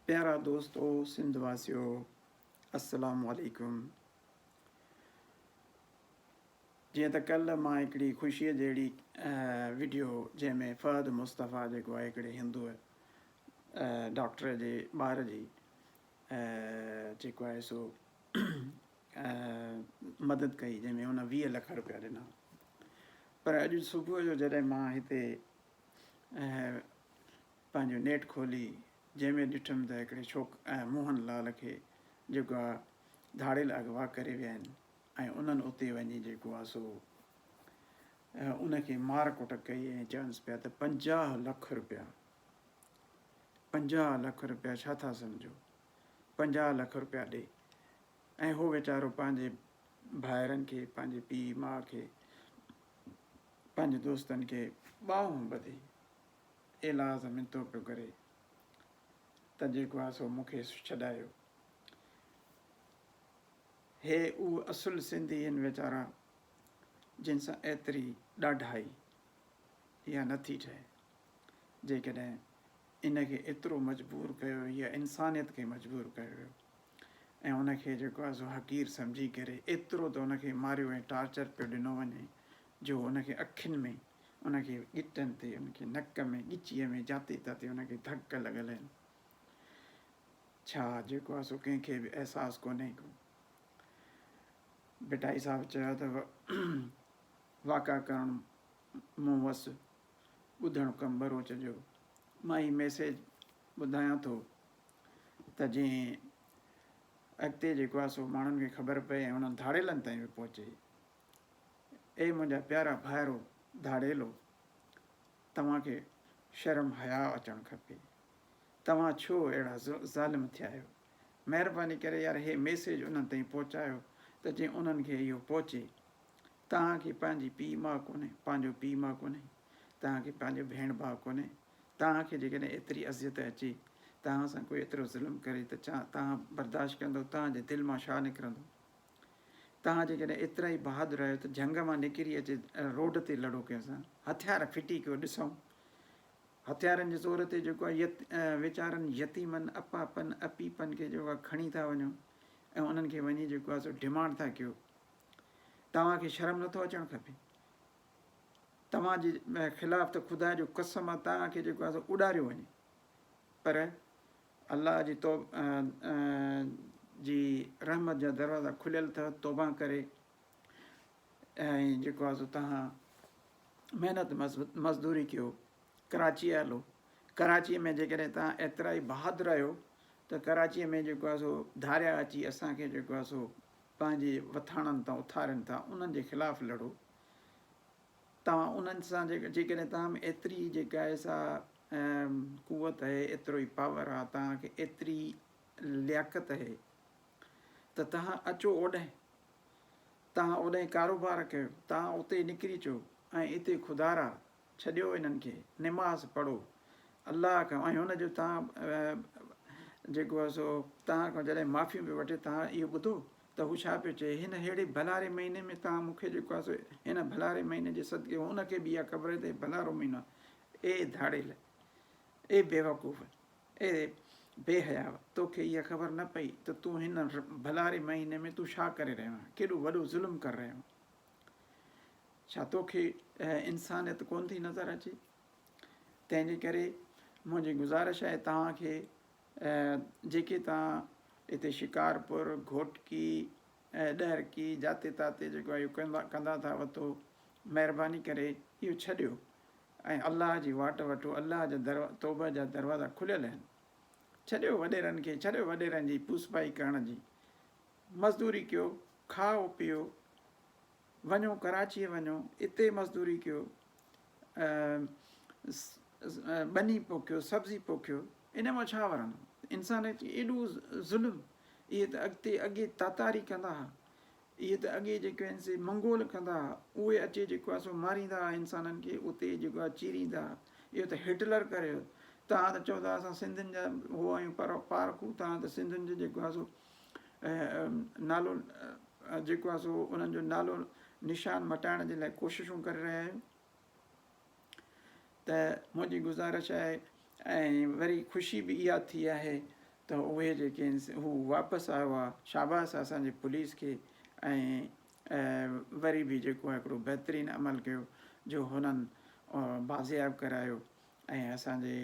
پيارا دوستو سنڌ واسيو السلام عليڪم جيئن ته ڪلهه مان هڪڙي خوشيء جهڙي وڊيو جنهن ۾ فهد مصطفيٰ جيڪو آهي هڪڙي هندو ڊاڪٽر جي ٻار جي جيڪو آهي سو مدد ڪئي جنهن ۾ هن 20 لک روپيا ڏنا پر اڄ صبح جو جڏهن مان هتي پنهنجو نيٽ کولي جنهن ۾ ڏٺم ته هڪڙي ڇوڪ موهن لال کي جيڪو آ ڌاڙيل اغوا ڪري ويا آهن ۽ انهن اتي وڃي جيڪو آ سو ان کي مار ڪٽ ڪئي ۽ چونس پيا ته 50 لک روپيا 50 لک روپيا ڇا ٿا سمجهو 50 لک روپيا ڏي ۽ هو ويچارو پنهنجي ڀائرن کي پنهنجي پيء ماء کي پنهنجي دوستن کي ٻانهون ٻڌي ايلاز منٿون پيو ڪري ته جيڪو آهي سو مون کي ڇڏايو. هي اهي اصل سنڌي هن ويچارا جن سان ايتري ڏاڍائي اها نه ٿي ٺهي. جيڪڏهن ان کي ايترو مجبور ڪيو ويو يا انسانيت کي مجبور ڪيو ويو ۽ ان کي جيڪو آهي سو حقير سمجهي ڪري ايترو ته ان کي ماريو ۽ ٽارچر پيو ڏنو وڃي جو ان کي اکين ۾ ان کي ڳٽن تي، ان کي نڪ ۾، ڳچيء ۾ جاتي تاتي ان کي ڌڪ لڳل آهن. ڇا جيڪو آهي سو ڪنهن کي به احساس ڪونهي ڪو. ڀٽائي صاحب چيو ته واڪا ڪرڻ مون وس، ٻڌڻ ڪم ٻروچ جو. مان هي ميسيج ٻڌايان ٿو ته جيئن اڳتي جيڪو آهي سو ماڻهن کي خبر پئي ۽ انهن ڌاڙيلن تائين به پهچي. اي منهنجا پيارا ڀائرو ڌاڙيلو! توهان کي شرم حياء اچڻ کپي. توهان ڇو اهڙا ظالم ٿيا آهيو؟ مهرباني ڪري يار هي ميسيج انهن تائين پهچايو ته جيئن انهن کي اهو پهچي. توهان کي پنهنجي پيء ماء ڪونهي، پنهنجو پيء ماء ڪونهي، توهان کي پنهنجو ڀيڻ ڀاء ڪونهي. توهان کي جيڪڏهن ايتري اذيت اچي، توهان سان ڪوئي ايترو ظلم ڪري ته ڇا توهان برداشت ڪندو؟ توهان جي دل مان ڇا نڪرندو؟ توهان جيڪڏهن ايترا ئي بهادر آهيو ته جهنگ مان نڪري اچي روڊ تي لڙو ڪنهن سان، هٿيار ڦٽي ڪيو ڏسون. هٿيارن جي زور تي جيڪو آهي ويچارن يتيمن، اپاپن، اپيپن کي جيڪو آهي کڻي ٿا وڃو ۽ انهن کي وڃي جيڪو آهي سو ڊمانڊ ٿا ڪيو. توهان کي شرم نٿو اچڻ کپي. توهان جي خلاف ته خدا جو قسم آهي توهان کي جيڪو آهي سو اڏاريو وڃي. پر الله جي توب جي رحمت جا دروازا کليل اٿو توبه ڪري ۽ جيڪو آهي سو توهان محنت مزدوري ڪيو ڪراچيء هلو ڪراچيء ۾ جيڪڏهن توهان ايترا ئي بهادر آهيو ته ڪراچيء ۾ جيڪو آهي سو ڌاريا اچي اسان کي جيڪو آهي سو پنهنجي وٿاڻن تان اٿارين ٿا انهن جي خلاف لڙو توهان انهن سان جيڪڏهن توهان ۾ ايتري جيڪا آهي سا قوت آهي، ايترو ئي پاور آهي، توهان کي ايتري لياقت آهي ته توهان اچو اوڏهين، توهان اوڏهين ڪاروبار ڪيو، توهان اتي نڪري اچو ۽ اتي خدارا ڇڏيو انهن کي، نماز پڙهو الله کان ۽ هن جو توهان جيڪو آهي سو توهان کان جڏهن معافيون پيو وٺي توهان اهو ٻڌو ته هو ڇا پيو چئي، هن ههڙي ڀلاري مهيني ۾ توهان مون کي جيڪو آهي سو هن ڀلاري مهيني جي صدقي هن کي به اها خبر هئي ته هي ڀلارو مهينو آهي. اي ڌاڙيل، اي بيوقوف، اي بي حياء، توکي اها خبر نه پئي ته تون هن ڀلاري مهيني ۾ تون ڇا ڪري رهيو آهين، ڪيڏو وڏو ظلم ڪري رهيو آهين. ڇا توکي انسانيت ڪونه ٿي نظر اچي؟ تنهن جي ڪري منهنجي گذارش آهي توهان کي جيڪي توهان هتي شڪارپور، گهوٽڪي، ڏهرڪي، جاتي تاتي جيڪو آهي اهو ڪندا ٿا وتو، مهرباني ڪري اهو ڇڏيو ۽ الله جي واٽ وٺو، الله جا توبه جا دروازا کليل آهن. ڇڏيو وڏيرن کي، ڇڏيو وڏيرن جي پوسپائي ڪرڻ جي. مزدوري ڪيو، کائو پيئو، وڃو ڪراچيء وڃو، اتي مزدوري ڪيو، ٻني پوکيو، سبزي پوکيو، ان مان ڇا ورندو؟ انسان تي ايڏو ظلم، اهي ته اڳتي اڳي تاتاري ڪندا ها، اهي ته اڳي جيڪي آهن سي منگول ڪندا ها، اهي اچي جيڪو آهي سو ماريندا ها انسانن کي، اتي جيڪو آهي چيريندا ها، اهو ته هٽلر ڪري ويو. توهان ته چئو ٿا اسان سنڌين جا هو آهيون پر پارکو، توهان ته سنڌين جو جيڪو آهي سو نالو جيڪو آهي سو انهن جو نالو نشان مٽائڻ جي لاء ڪوششون ڪري رهيا آهيو. ته منهنجي گذارش آهي ۽ وري خوشي به اها ٿي آهي ته اهي جيڪي آهن هو واپس آيو آهي شاباس اسان جي پوليس کي ۽ وري به جيڪو آهي هڪڙو بهترين عمل ڪيو جو هنن بازياب ڪرايو ۽ اسان جي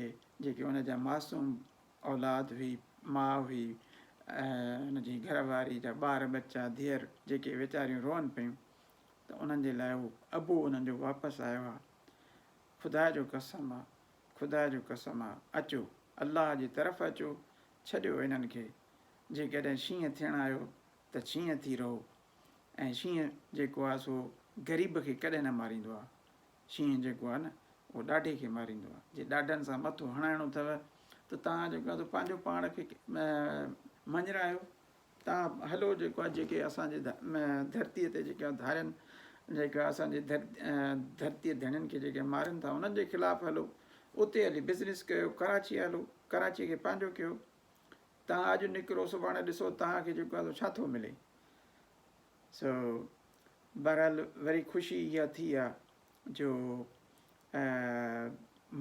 جيڪي ان جا معصوم اولاد هئي ماء هئي ان جي گهر واري جا ٻار ٻچا ڌيئر جيڪي ويچاريون روئن پيون ته انهن جي لاء هو ابو انهن جو واپس آيو آهي خدا جو قسم آ خدا جو قسم آ اچو الله جي طرف اچو ڇڏيو انهن کي جيڪڏهن شينهن ٿيڻ آيو ته شينهن ٿي رهو ۽ شينهن جيڪو آ سو غريب کي ڪڏهن نه ماريندو آ شينهن جيڪو آ نه اهو ڏاڍي کي ماريندو آ جي ڏاڍن سان مٿو هڻائڻو اٿو ته توهان جيڪو آ سو پنهنجو پاڻ کي مڃرايو توهان هلو جيڪو آ جيڪي اسان جي ڌرتي تي جيڪي ڌارين جيڪا اسان جي ڌرتي ڌڻين کي جيڪي مارين ٿا انهن جي خلاف هلو اتي هلي بزنس ڪيو ڪراچي هلو ڪراچي کي پنهنجو ڪيو توهان اڄ نڪرو سڀاڻي ڏسو توهان کي جيڪو آهي ڇا ٿو ملي سو بهرحال وري خوشي اها ٿي آ جو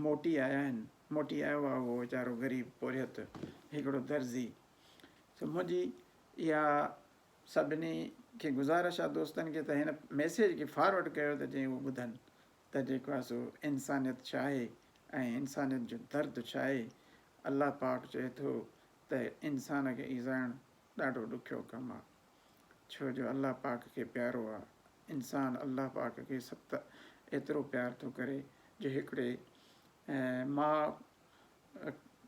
موٽي آيا آهن موٽي آيو آهي اهو ويچارو غريب پورهيت هڪڙو درزي سو منهنجي اها سڀني کي گذارش آهي دوستن کي ته هن ميسيج کي فارورڊ ڪيو ته جيئن هو ٻڌن ته جيڪو آهي سو انسانيت ڇا آهي ۽ انسانيت جو درد ڇا آهي الله پاڪ چئي ٿو ته انسان کي ايذائڻ ڏاڍو ڏکيو ڪم آهي ڇو جو الله پاڪ کي پيارو آهي انسان الله پاڪ کي ست ايترو پيار ٿو ڪري جو هڪڙي ماء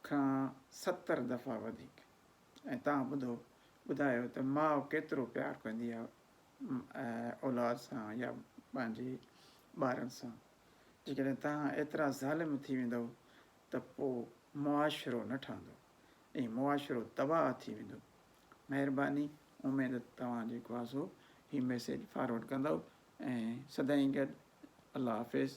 کان 70 دفعا وڌيڪ ۽ توهان ٻڌو ٻڌايو ته ماء ڪيترو پيار ڪندي آهي اولاد سان يا پنهنجي ٻارن سان جيڪڏهن توهان ايترا ظالم ٿي ويندؤ ته پوء معاشرو نه ٺهندو ۽ معاشرو تباهه ٿي ويندو مهرباني اميد ته توهان جيڪو آهي سو هي ميسيج فارورڊ ڪندؤ ۽ سدائين گڏ الله حافظ.